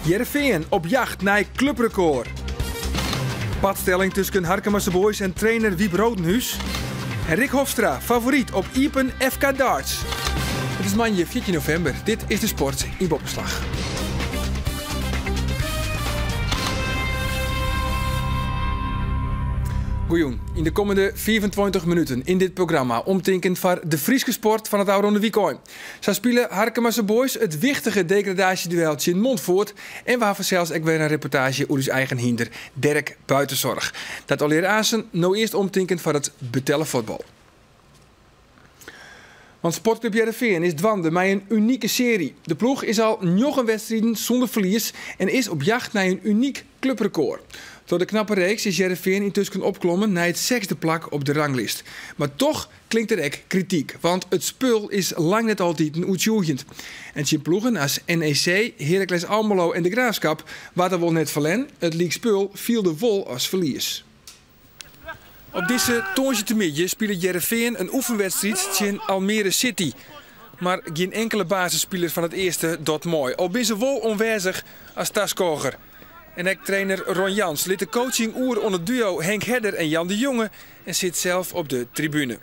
Hearrenfean op jacht nei kluprekôr. Patstelling tusken Harkemase Boys en trainer Wieb Rodenhuis. En Rick Hofstra, favoryt op Iepen FK Darts. It is moandei 14 novimber. Dit is de Sport yn Boppeslach. Goejûn. Yn de kommende 25 minuten yn dit programma omtinken foar de Fryske sport fan it ôfrûne wykein. Sa spile Harkemase Boys it wichtige degradaasjeduel tsjin Montfoort en we ha fansels ek wer in reportaazje oer ús eigen hynder Derek Buitenzorg. Dat allegear aansen, no earst omtinken foar it betelle fuotbal. Want Sportclub Hearrenfean is dwaande mei in unike searje. De ploech is al njoggen wedstriden sûnder ferlies en is op jacht nei in unyk kluprekôr. Troch de knappe reeks is Hearrenfean yntusken opklommen nei it sechsde plak op de ranglist. Mar toch klinkt der ek krityk, want it spul is lang net altiten oertsjûgjend. En tsjin ploegen as NEC, Heracles Almelo en De Graafschap waard der wol net ferlern, it lykspul fielde wol as ferlies. Op dizze tongersdeitemiddei spilet Hearrenfean in oefenwedstriid tsjin Almere City. Mar gjin inkele basisspiler fan it earste docht mei, al binne se wol oanwêzich as taskôger. En ek trainer Ron Jans lit de coaching oer oan it duo Henk Herder en Jan de Jonge en sit sels op de tribune.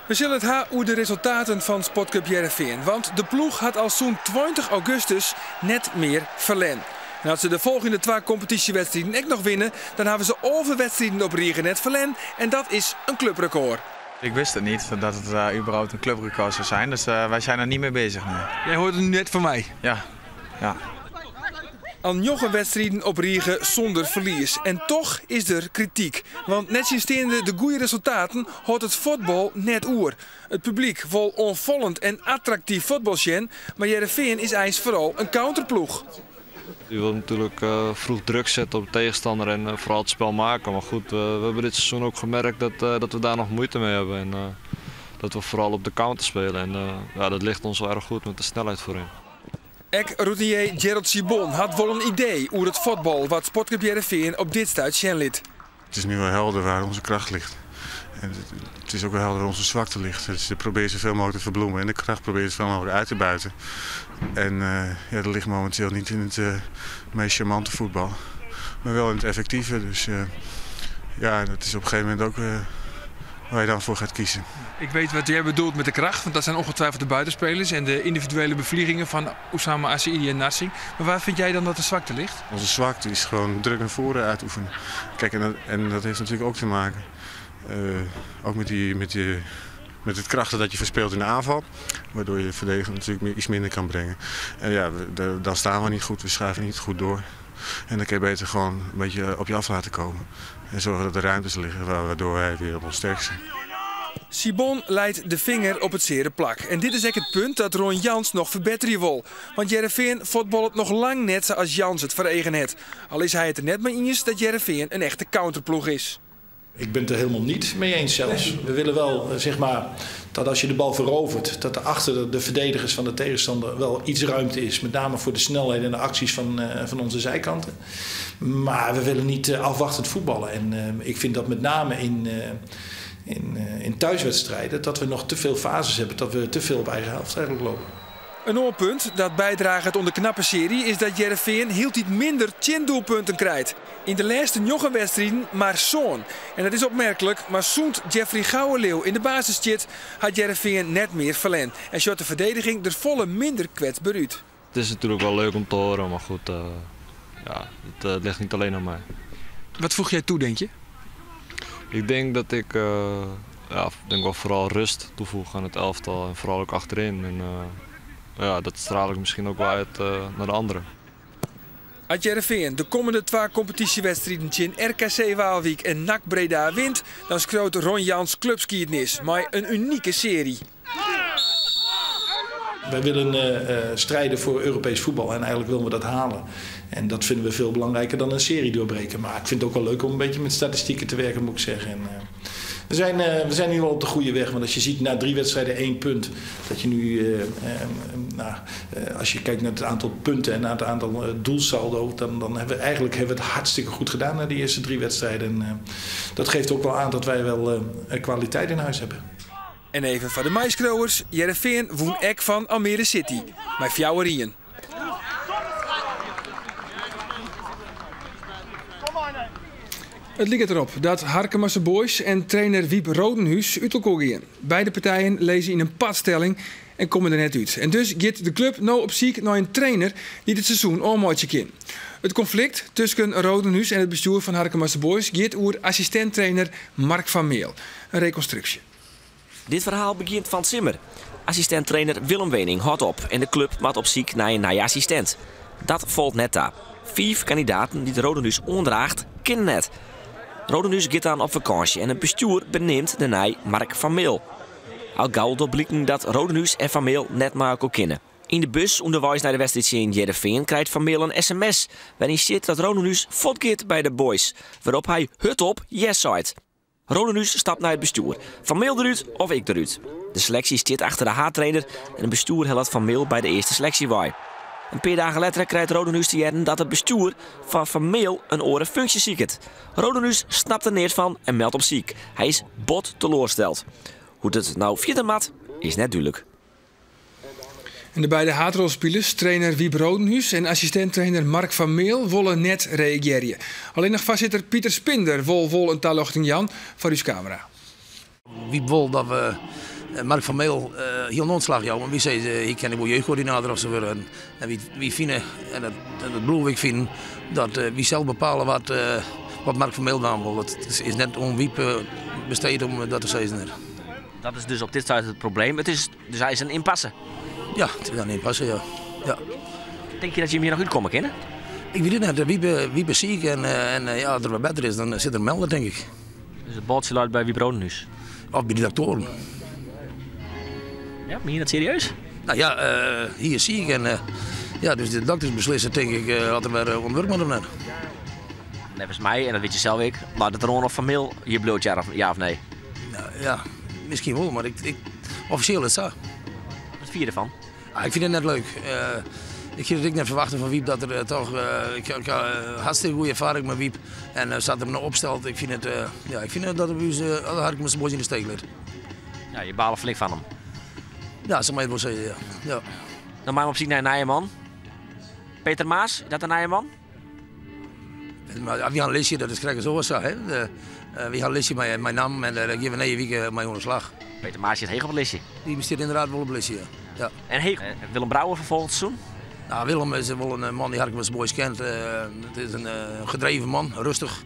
We sille it ha oer de resultaten fan Sportclub Hearrenfean, want de ploech hat al sûnt 20 augustus net mear ferlern. En as se de folgjende twa kompetysjewedstriden ek noch winne, dan hawwe se 11 wedstriden op rige net ferlern en dat is in kluprekôr. Ik wist het niet, dat het überhaupt een clubrecord zou zijn. Dus wij zijn er niet mee bezig nu. Jij hoort het nu net van mij. Ja, ja. Al njoggen wedstriden op rige sûnder ferlies. En toch is der krityk. Want nettsjinsteande de goede resultaten hâldt it fuotbal net oer. It publyk wol oanfallend en attraktyf fuotbal sjen, mar Hearrenfean is eins foaral in counterploech. Je wilt natuurlijk vroeg druk zetten op de tegenstander en vooral het spel maken. Maar goed, we hebben dit seizoen ook gemerkt dat we daar nog moeite mee hebben. En dat we vooral op de counter spelen. En ja, dat ligt ons wel erg goed met de snelheid voorin. Ek routinier Gerald Sibon hat wol in idee oer it fuotbal wat Sportclub Hearrenfean op dit stuit sjen lit. Het is nu wel helder waar onze kracht ligt. En het is ook wel helder waar onze zwakte ligt. Dus probeer zoveel mogelijk te verbloemen en de kracht probeer zoveel mogelijk uit te buiten. En ja, dat ligt momenteel niet in het meest charmante voetbal, maar wel in het effectieve. Dus ja, dat is op een gegeven moment ook waar je dan voor gaat kiezen. Ik weet wat jij bedoelt met de kracht, want dat zijn ongetwijfeld de buitenspelers en de individuele bevliegingen van Oussama Assaidi en Narsingh. Maar waar vind jij dan dat de zwakte ligt? Onze zwakte is gewoon druk naar voren uitoefenen. Kijk, en dat heeft natuurlijk ook te maken ook met het krachten dat je verspeelt in de aanval, waardoor je verdediger natuurlijk iets minder kan brengen. En ja, dan staan we niet goed, we schuiven niet goed door. En dan kun je beter gewoon een beetje op je af laten komen. En zorgen dat er ruimtes liggen waardoor wij weer op ons sterk zijn. Sibon leit de vinger op it seare plak. En dit is ek it punt dat Ron Jans noch ferbetterje wol. Want Hearrenfean fuotballet noch lang net sa as Jans it foar eagen hat. Al is hy it der net mei iens dat Hearrenfean in echte counterploech is. Ik ben het er helemaal niet mee eens zelfs. We willen wel, zeg maar, dat als je de bal verovert, dat er achter de verdedigers van de tegenstander wel iets ruimte is. Met name voor de snelheid en de acties van onze zijkanten. Maar we willen niet afwachtend voetballen. En ik vind dat met name in thuiswedstrijden dat we nog te veel fases hebben. Dat we te veel op eigen helft eigenlijk lopen. In oar punt dat bydraacht oan de knappe searje is dat Hearrenfean hieltyd minder tsjindoelpunten krijt. Yn de lêste njoggen wedstriden mar sân. En dat is opmerklik, mar sûnt Jeffrey Gouweleeuw yn de basis stiet, hat Hearrenfean net mear ferlern. En sjocht de ferdediging der folle minder kwetsber út. Het is natuurlijk wel leuk om te horen, maar goed, ja, het ligt niet alleen aan mij. Wat voeg jij toe, denk je? Ik denk dat ik ja, denk wel vooral rust toevoeg aan het elftal en vooral ook achterin. En ja, dat straal ik misschien ook wel uit naar de anderen. As Hearrenfean de kommende twa kompetysjewedstriden tsjin RKC Waalwijk en NAC Breda wint, dan skriuwt Ron Jans klupskiednis mei in unike searje. Wij willen strijden voor Europees voetbal en eigenlijk willen we dat halen. En dat vinden we veel belangrijker dan een serie doorbreken. Maar ik vind het ook wel leuk om een beetje met statistieken te werken, moet ik zeggen. En we zijn nu al op de goede weg. Want als je ziet na 3 wedstrijden 1 punt. Dat je nu, nou, als je kijkt naar het aantal punten en naar het aantal doelsaldo. Dan hebben we eigenlijk hebben we het hartstikke goed gedaan na die eerste 3 wedstrijden. En dat geeft ook wel aan dat wij wel kwaliteit in huis hebben. En even foar de meiskriuwers, Hearrenfean wûn ek fan Almere City. Mei fjouwer ien. It liket derop dat Harkemase Boys en trainer Wieb Rodenhuis út elkoar gean. Beide partijen lizze yn in patstelling en komme der net út. En dus giet de klup no op syk nei in trainer dy't it seizoen ôfmeitsje kin. It konflikt tusken Rodenhuis en it bestjoer fan Harkemase Boys giet oer assistint-trainer Mark van Meel. In rekonstruksje. Dit ferhaal begjint fan 't simmer. Assistint-trainer Willem Wening hâldt op en de klup moat op syk nei in nije assistint. Dat falt net ta. Fiif kandidaten dy't Rodenhuis oandraacht, kinne net. Rodenhuis giet dan op fakânsje en it bestjoer beneamt dêrnei Mark van Meel. Al gau docht bliken dat Rodenhuis en Van Meel net mei elkoar kinne. Yn de bus ûnderweis nei de wedstriid tsjin Hearrenfean krijt Van Meel in sms wêryn stiet dat Rodenhuis fuortgiet by de Boys, wêrop hy hurdop yes seit. Rodenhuis stapt nei it bestjoer. Van Meel derút of ik derút. De seleksje stiet achter de haadtrainer en it bestjoer hellet Van Meel by de earste seleksje wei. In pear dagen letter krijt Rodenhuis te hearren dat it bestjoer foar Van Meel in oare funksje siket. Rodenhuis snapt der neat fan en meldt him siik. Hy is bot teloarsteld. Hoe't it no fierder moat, is net dúdlik. En de beide haadrolspilers, trainer Wieb Rodenhuis en assistint-trainer Mark van Meel, wolle net reagearje. Allinnich foarsitter Pieter Spinder wol wol in taljochting jaan foar ús kamera. Wieb wol dat we Mark van Meel hiel ûntslach jouwe. Wy sizze, hy kin wol jeugdkoördinator of sa wurde. En wy fine, en dat bliuwe ik finen, dat wy sels bepale wat, wat Mark van Meel dwaan wol. It is net oan Wieb besteed om dat te sizzen. Dat is dus op dit stuit it probleem. It is dus eins in impasse. Ja, it is in impasse, ja. Ja. Tinke je dat jim hjir noch útkomme kinne? Ik wit it net. Wiebe, Wiebe is siik en, en ja, as er wat better is, dan sil er melde, tink ik. Dus it baltsje leit by Wieb Rodenhuis? Of by de doktoaren. Ja, mien je dat serieus? Nou ja, hy is siik en ja, dus de dokters beslisse, tink ik, oft er wer oan it wurk moat of net. Neffens my, en dat wit je sels ek, leit it deroan oft Van Meel hjir bliuwt, ja of nee? Ja, miskien wol, mar ik, ik, offisjeel is it sa. Wat fine je derfan? Ah, ik fyn it net leuk. Ik hie it ek net ferwachte fan Wieb dat er toch. Ik ik ha hartstikke goede erfaring mei Wieb. En sa't er him no opstelt, ik fyn it, ja, ik fyn dat er ús Harkemase Boys yn de steek lit. Ja, je bale flink fan him. Ja, sa mei je it wol sizze, ja. Ja. Dan moatte we op syk nei in nije man. Peter Maas, is dat de nije man? Wy ha in listje, dat is krekt oars sa. Hè? Wy ha in listje mei, mei nammen en dêr gean we nije wike mei oan de slach. Peter Maas stiet heech op it listje. Dy stiet ynderdaad wol op it listje, ja. Ja. En heech, Willem Brouwer foar folgjend seizoen? Nou, Willem is wol in man dy't Harkemase Boys kent. It is in gedreven man, rêstich.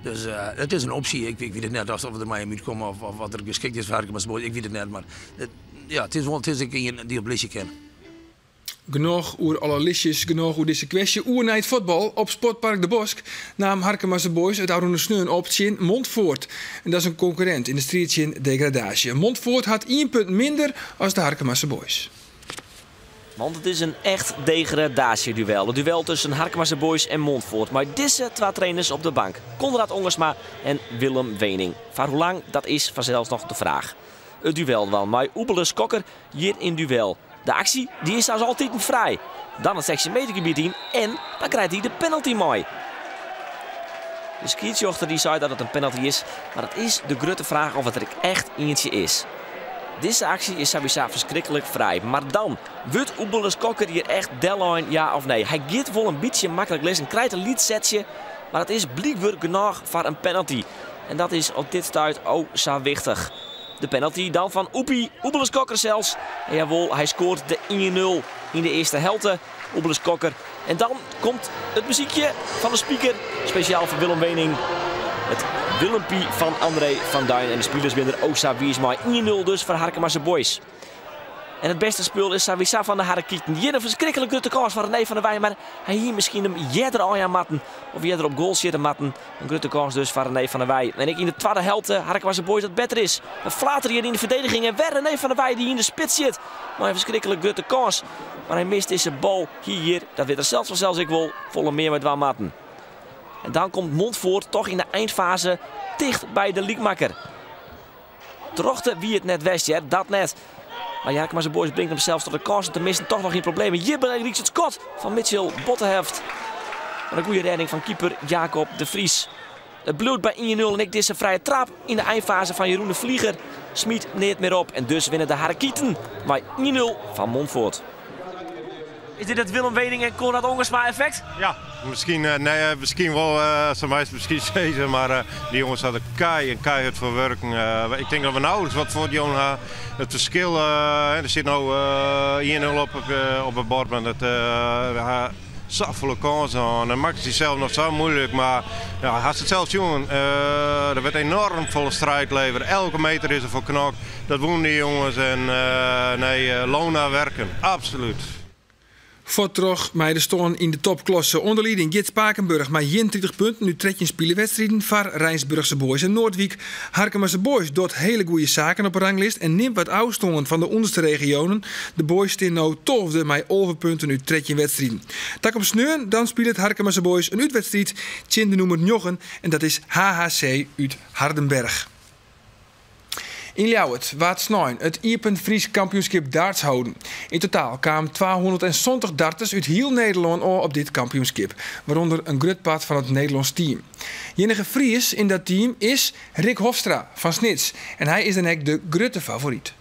Dus it is in opsje. Ik, ik wit it net oft we der mei him útkomme of, of wat er geskikt is foar Harkemase Boys. Ik wit it net, mar it, ja, it is wol it is ek ien dy't op it listje kin. Genôch oer alle listjes, genôch oer dizze kwestje. Oer nei it fuotbal. Op Sportpark De Bosk naam Harkemase Boys it ôfrûne sneon op tsjin Montfoort. En dat is in konkurrint yn de striid tsjin degradaasje. Montfoort hat ien punt minder as de Harkemase Boys. Want it is in echt degradaasjeduel. It duel tusken Harkemase Boys en Montfoort. Mei dizze twa trainers op de bank. Conrad Ongersma en Willem Wening. Foar hoe lang, dat is fansels noch de fraach. It duel dan mei Oebele Skokker hjir yn duel. De aksje dy is sa as altiten fraai. Dan it sechstjinmetergebiet yn en dan krijt hy de penalty mei. De skiedsrjochter dy seit dat it in penalty is, mar it is de grutte fraach oft it der ek echt ientsje is. Dizze aksje is sawiesa ferskriklik fraai, mar dan wurdt Oebele Skokker hjir echt dellein, ja of nee? Hy giet wol in bytsje maklik lizzen, krijt in lyts setsje, mar it is blykber genôch foar in penalty. En dat is op dit stuit o sa wichtich. De penalty dan fan Oepie, Oebele Skokker sels. En jawol, hy skoart de 1-0 yn de earste helte. Oebele Skokker. En dan komt it muzykje fan de speaker, spesjaal foar Willem Wening. It Willempie fan André van Duin. En de spilers binne der o sa wiis mei. 1-0 dus foar Harkemase Boys. En it bêste spul is sawiesa fan de Harrekieten. Hjir in ferskriklik grutte kâns foar René van der Weij, mar hy hie miskien him earder ôfjaan moatten of earder op goal sjitte moatten. In grutte kâns dus foar René van der Weij. En ek yn de twadde helte Harkemase Boys dat better is. In flater hjir yn de ferdediging en wer René van der Weij dy't yn de spits sit mei in ferskriklik grutte kâns. Mar hy mist dizze bal hjir, dat wit er sels fansels ek wol, folle mear mei dwaan moatten. En dan komt Montfoort toch yn de eindfase ticht by de lykmakker. Terjochte wie it net west hear, dat net. Mar Harkemase Boys bringt him sels troch de kânsen te missen toch noch yn problemen. Hjir bygelyks it skot fan Mitchell Botteheft. Mar in goede rêding fan keeper Jacob de Vries. It bliuwt by 1-0 en ek dizze frije trap yn de einfase fan Jeroen de Vlieger smyt neat mear op. En dus winne de Harrekieten mei 1-0 fan Montfoort. Is dit it Willem Weening en Conrad Ongersma effekt? Ja, miskien, nee, miskien wol, sa meist miskien sizze, mar dy jonges ha der kei en keihurd foar wurken. Ik tink dat we nauwelijks wat fuortjûn ha. It ferskil, der sit no 1-0 op op it bord, mar dat we ha safolle kânsen hân. En makken sysels noch sa muoilik, mar ja, hast it sels sjoen. Der wurdt enoarm folle striid levere. Elke meter is der foar knokt. Dat wûnen de jonges en nee, loon naar werken, absolút. Fuort troch mei de stân yn de topklasse. Oan de lieding giet Spakenburg mei 31 punten út 13 spile wedstriden foar Rijnsburgse Boys en Noordwijk. Harkemase Boys docht hiele goede saken op 'e ranglist en nimt wat ôfstân fan de ûnderste regionen. De Boys stean no tolfde mei 11 punten út 13 wedstriden. Takom sneon dan spilet Harkemase Boys in útwedstriid tsjin de nûmer njoggen en dat is HHC út Hardenberg. Yn Ljouwert waard snein it Iepen Frysk Kampioenskip darts holden. Yn totaal kamen 270 darters út hiel Nederlân ôf op dit kampioenskip, wêrûnder in grut part fan it Nederlânsk team. Iennige Fries yn dat team is Rick Hofstra fan Snits en hy is dan ek de grutte favoryt.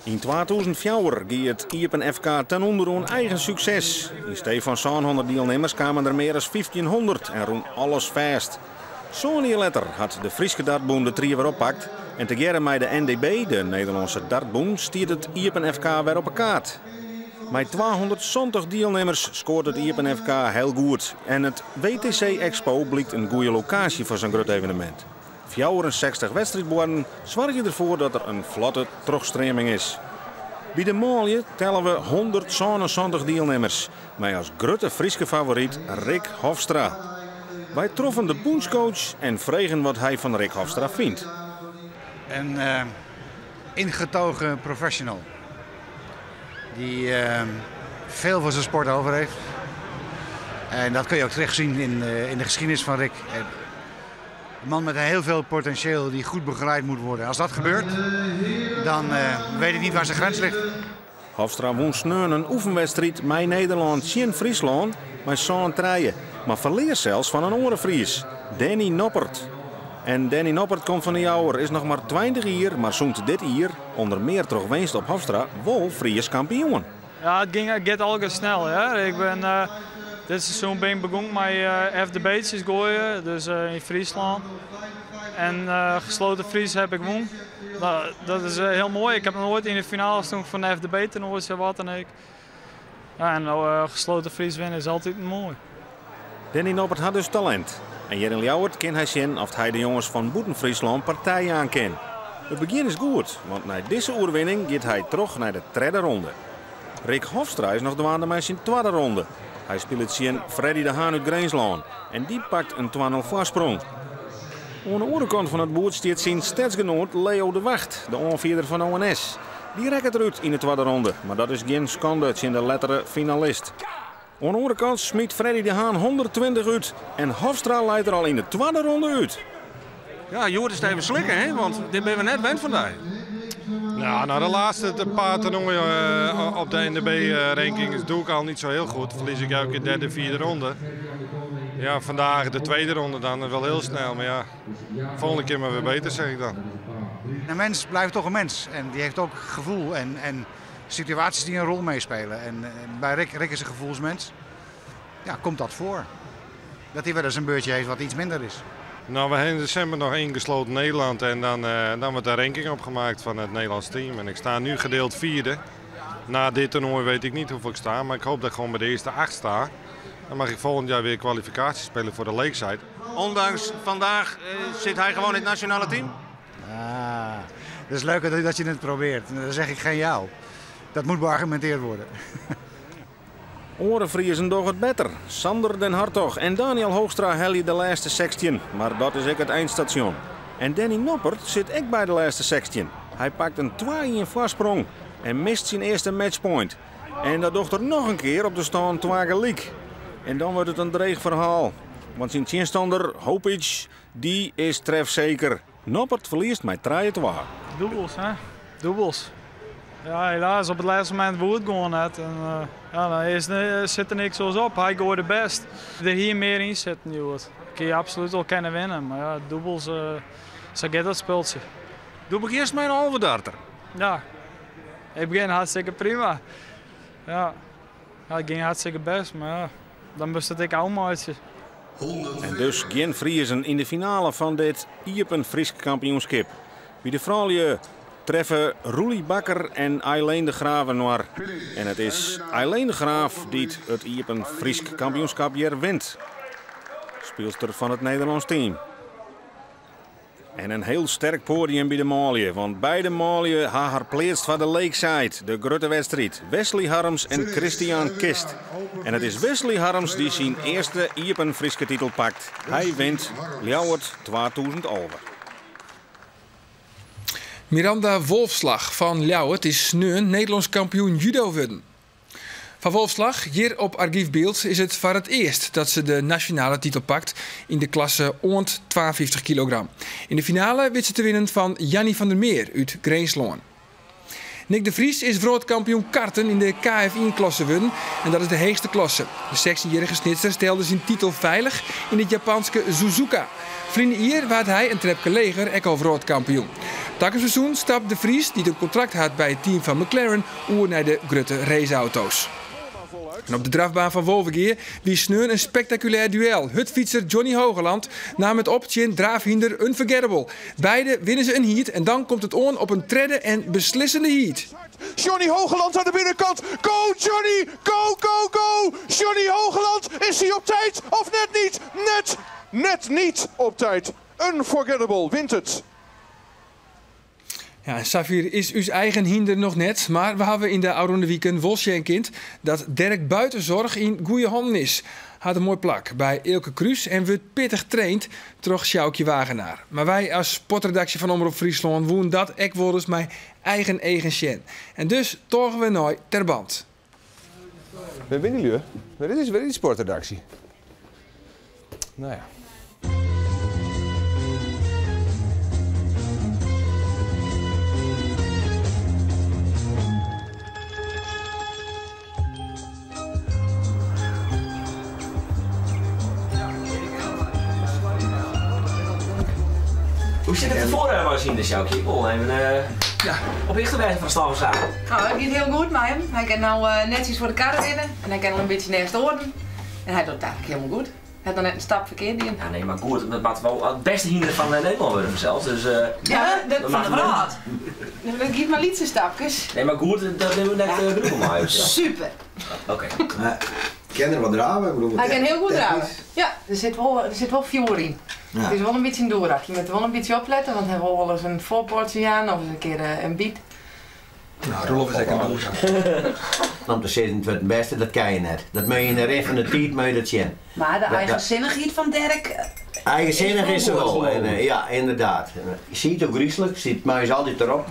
Yn 2004 gie it Iepen FK ten ûnder oan eigen sukses. Yn stee fan 700 dielnimmers kamen der mear as 1500 en rûn alles fêst. Sân jier letter hat de Fryske Dartbûn de trie wer oppakt en tegearre mei de NDB, de Nederlânske Dartbûn, stiet it Iepen FK wer op 'e kaart. Mei 270 dielnimmers skoart it Iepen FK hiel goed en it WTC Expo blykt in goede lokaasje foar sa'n grut evenemint. 64 wedstriidbuorden soargje derfoar dat der in flotte trochstreaming is. By de manlju telle we 177 dielnimmers, mei as grutte Fryske favoryt Rick Hofstra. Wy troffen de bûnscoach en fregen wat hy fan Rick Hofstra fynt. Een ingetogen professional die veel voor zijn sport over heeft. En dat kun je ook terugzien in de geschiedenis van Rick. Een man met heel veel potentieel die goed begeleid moet worden. Als dat gebeurt, dan weet ik niet waar zijn grens ligt. Hofstra wûn sneon in oefenwedstriid mei Nederlân tsjin Fryslân mei 7-3, mar ferlear sels fan in oare Fries, Danny Noppert. En Danny Noppert komt fan de Jouwer, is noch mar 20 jier, mar sûnt dit jier, ûnder mear troch winst op Hofstra, wol Fries kampioen. Ja, it gyng, it giet allegear snel. Hè. Ik bin, dit seizoen bin ik begûn mei FDB'tsjes goaien, dus yn Fryslân. En gesloten Fries heb ik wûn. Nou, dat is hiel moai. Ik ha noch noait yn de finale stien fan de FDB-toernoai, sa wat dan ek. Ja, en no gesloten Fries winne is altyd moai. Danny Noppert hat dus talint. En hjir yn Ljouwert kin hy sjen oft hy de jonges fan bûten Fryslân partij jaan kin. It begjin is goed, want nei dizze oerwinning giet hy troch nei de tredde ronde. Rick Hofstra is noch dwaande mei syn twadde ronde. Hy spilet tsjin Freddy de Haan út Grinslân en dy pakt in 2-0 foarsprong. Oan de oare kant fan it boerd stiet syn stedsgenoat Leo de Wacht, de oanfierder fan ONS. Dy rekket derút yn de twadde ronde, mar dat is gjin skande tsjin de lettere finalist. Oan de oare kant smyt Freddy de Haan 120 út en Hofstra leit der al yn de twadde ronde út. Ja, hjoed is it even slikken, hè? Want dit binne we net wend fan dy. Nou, nou, de laatste paar toernooien op de NDB-ranking doe ik al niet zo heel goed. Verlies ik elke keer derde, vierde ronde. Ja, vandaag de tweede ronde dan wel heel snel. Maar ja, volgende keer maar weer beter, zeg ik dan. Een mens blijft toch een mens. En die heeft ook gevoel en situaties die een rol meespelen. En bij Rick, Rick is een gevoelsmens. Ja, komt dat voor. Dat hij wel eens een beurtje heeft wat iets minder is. Nou, we hebben in december nog één gesloten Nederland en dan wordt de ranking opgemaakt van het Nederlands team. En ik sta nu gedeeld vierde. Na dit toernooi weet ik niet hoeveel ik sta, maar ik hoop dat ik gewoon bij de eerste 8 sta. Dan mag ik volgend jaar weer kwalificatie spelen voor de Lakeside. Ondanks vandaag zit hij gewoon in het nationale team? Ah, dat is leuk dat je het probeert. Dan zeg ik geen jou. Dat moet beargumenteerd worden. Oare Friezen dogge it better. Sander den Hartog en Daniel Hoogstra helje de lêste 16, mar dat is ek it einstasjon. En Danny Noppert sit ek by de lêste 16. Hy pakt in 2-1 foarsprong en mist syn earste matchpoint. En dat docht er noch in kear op de stân 2 gelyk. En dan wurdt it in dreech ferhaal. Want syn tsjinstanner, Hopic, dy is trefseker. Noppert ferliest mei 3-2. Dûbels, hè? Dûbels. Ja, helaas, op it lêste momint woe it gewoan net. En ja, dan sit der niks oars op. Hy goaide bêst. Der hie mear yn sitten, hjoed. Kin je absolút wol kinne winne, mar ja, dûbels, sa giet dat spultsje. Do begjinst mei in alve darter. Ja, ik begjin hartstikke prima. Ja. Ja, it gyng hartstikke bêst, mar ja, dan moatst it ek ôfmeitsje. En dus gjin Friezen yn de finale fan dit Iepen Frysk Kampioenskip. By de froulju treffe Roelie Bakker en Aileen de Graaf inoar. En it is Aileen de Graaf dy't it Iepen Frysk Kampioenskip hjir wint. Spylster fan it Nederlânsk team. En in hiel sterk poadium by de manlju, want beide manlju ha har pleatst foar de Lakeside, de grutte wedstriid. Wesley Harms en Christian Kist. En it is Wesley Harms dy't syn earste Iepen Fryske titel pakt. Hy wint Ljouwert 2011. Miranda Wolfslag fan Ljouwert is sneon Nederlânsk kampioen judo wurden. Foar Wolfslag, hjir op argyfbyld, is it foar it earst dat se de nasjonale titel pakt yn de klasse oant 52 kilogram. Yn de finale wit se te winnen fan Janny van der Meer út Grinslân. Nyck de Vries is wrâldkampioen karten yn de KF1-klasse wurden en dat is de heechste klasse. De sechstjinjierrige Snitser stelde syn titel feilich yn it Japanske Suzuka. Ferline jier waard hy in trepke leger ek al wrâldkampioen. Takom seizoen stapt De Vries, dy't in kontrakt hat by it team fan McLaren, oer nei de grutte raceauto's. En op de drafbaan fan Wolvegea wie sneon in spektakulêr duel. Hurdfytser Johnny Hoogerland naam it op tsjin draafhynder Unforgettable. Beide winne se in heat en dan komt it oan op in tredde en beslissende heat. Johnny Hoogerland aan de binnenkant. Go Johnny! Go, go, go! Johnny Hoogerland, is hij op tijd of net niet? Net, net niet op tijd. Unforgettable wint het. Ja, safier is ús eigen hynder noch net, mar we hawwe yn de ôfrûne wiken wol sjen kind dat Dirk Buitenzorg yn goede hannen is. Hat in moai plak by Eelke Kroes en wurdt pittich traind troch Sjoukje Wagenaar. Mar wy as sportredaksje fan Omrop Fryslân woenen dat ek wolris mei eigen eagen sjen. En dus tôgen we nei Terbant. Wêr binne dy lju? Wêr is dy sportredaksje? No ja. Hoe sit it derfoar mei syn Sjoukje? Ik wol even op 'e hichte wêze fan de stân fan saken. No, it giet hiel goed mei him. Hy kin no netsjes foar de karre rinne en hy kin al in bytsje neist oaren. En hy docht it eigentlik hielendal goed. Hy hat noch net in stap ferkeard dien. Ja, nee, mar goed, dat moat wol it bêste hynder fan Nederlân wurde fansels. Dus, Ja, dat fan de wrâld. Dat giet mar lytse stapkes. Nee, mar goed, dat binne we net genoegen mei. Super. Oké. Kin er wat drave? Hy kin hiel goed drave. Ja, der sit wol, der sit wol fjoer yn. It is wol in bytsje in doerak. Je moatte wol in bytsje oplette, want hy wol wolris in foarpoatsje jaan of ris in kear in byt. No, Roelof is ek in doerak. Om te sizzen it wurdt it bêste, dat kin je net. Dat moat je yn de rin fan de tiid moat je dat sjen. Mar de eigensinnichheid fan Dirk Eigensinnich is se wol, ja, ynderdaad. Je siet ook gryslik, siet mei ús altyd derop.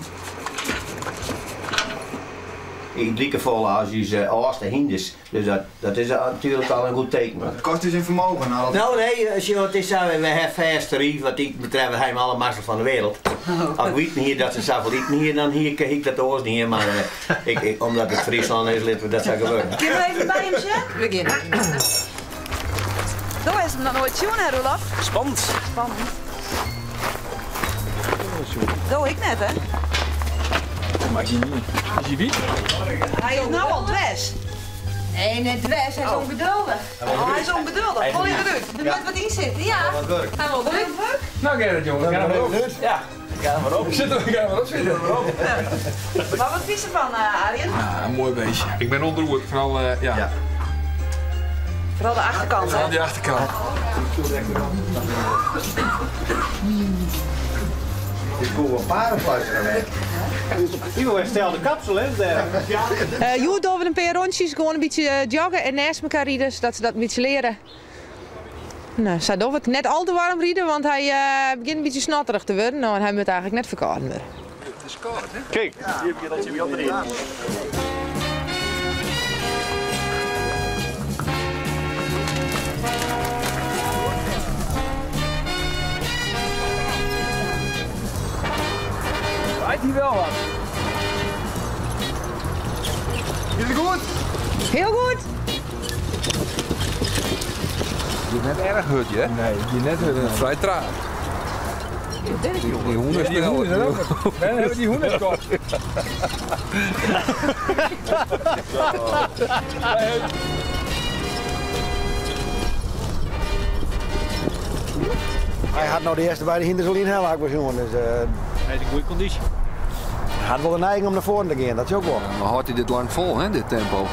It like folle as ús âldste hynders, dus dat, dat is natuerlik al in goed teken. It kost ús in fermogen. Al No nee, sjoch, it is sa, we ha fêst riif, wat iten betreft, we ha him alle mazzel fan de wereld. As ik witen hie dat se safolle iten hie, dan hie ik, hie ik dat oars dien, mar ik, ik, omdat it Fryslân is, litte we dat sa gewurde. Kinne we even by him sjen? We gean. Do hast him noch noait sjoen, hè Roelof? Spannend. Spannend. Do ek net, hè? Maar is hy niet? Is hy wyt? Hy is no al dwers. Nee, net dwers, hy is ûngeduldich. Oh, hy is ûngeduldich. Wol hy derút? Der moat wat yn sitte, ja. Hy wol derút. No Gerrit, jonge, ga mar op. Ja, ga mar op. Zit er, ga mar op zitten. Maar wat fynst derfan, Arjen? Ja, in moai beestje. Ik bin ûnderoer, foaral, ja. Foaral de achterkant, hè? Foaral dy achterkant. Dit koe wol paardenfluisteren wêze. Ivo herstelde kapsel, hè, dêr. Hjoed dogge we in pear rûntsjes, gewoan in bytsje jogge en neist mekoar ride, sadat se dat in bytsje leare. No, sa dogge we it. Net al te waarm ride, want hy begjint in bytsje snotterich te wurden. No, en hy moat eigentlik net ferkâlden wurde. It is kâld, hè? Kijk, hier heb je dat je weer erin. Waait hier wel wat. Is it goed? Hiel goed. It giet net erch hurd, hè? Nee, it giet net hurd. Frij traach. Die hoenen Die hoenen zijn ook. We hebben die hoenen gekocht. Hij had nou de eerste bij de hinders al inhalen, ik was jongen. Dus, Hij is in goede conditie. Hij had wel de neiging om naar voren te gaan, dat is ook wel. Maar houdt hij dit lang vol, hè, dit tempo?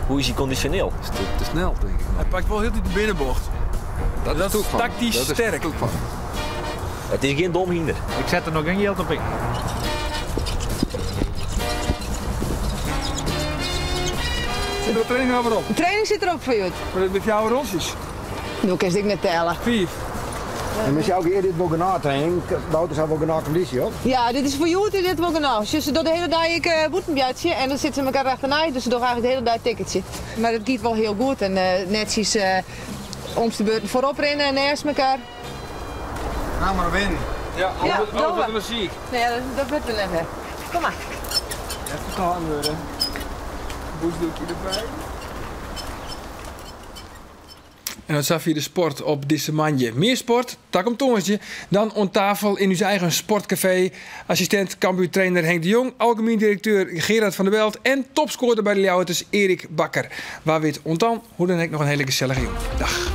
Hoe is hij conditioneel? Is te snel, denk ik. Hij pakt wel heel de binnenbocht. Dat, Dat is is van. tactisch Dat is sterk. ook van. Het is geen dom hinder. Ik zet er nog geen geld op in. Zit er de training nou weer op? De training zit erop voor je. Maar met jouw rondjes. Nu kan ik net tellen. 5. En misschien ook eerder dit wel genoeg training. Wouter zou wel genoeg conditie op. Ja, dit is voor jou dit wel genoeg. Dus ze doen de hele dag ik boetenbjatje en dan zitten ze elkaar achterna, dus ze doen eigenlijk de hele dag ticketje. Maar het gaat wel heel goed en netjes om de beurt voorop rennen en naast elkaar. Nou maar win. Ja, Ja, oh, doe wat maar. een ziek. Nee, dat, dat wordt we net hè. Kom maar. Even gedaan worden. Boesdoekje erbij. En dat zag je de sport op deze mandje. Meer sport, tak om tongetje, dan om tafel in uw eigen sportcafé. Assistent Cambuur-trainer Henk de Jong, algemeen directeur Gerard van der Belt en topscorer bij de Ljouwerters Erik Bakker. Waar weet ontan, hoe dan ook nog een hele gezellige jong. Dag.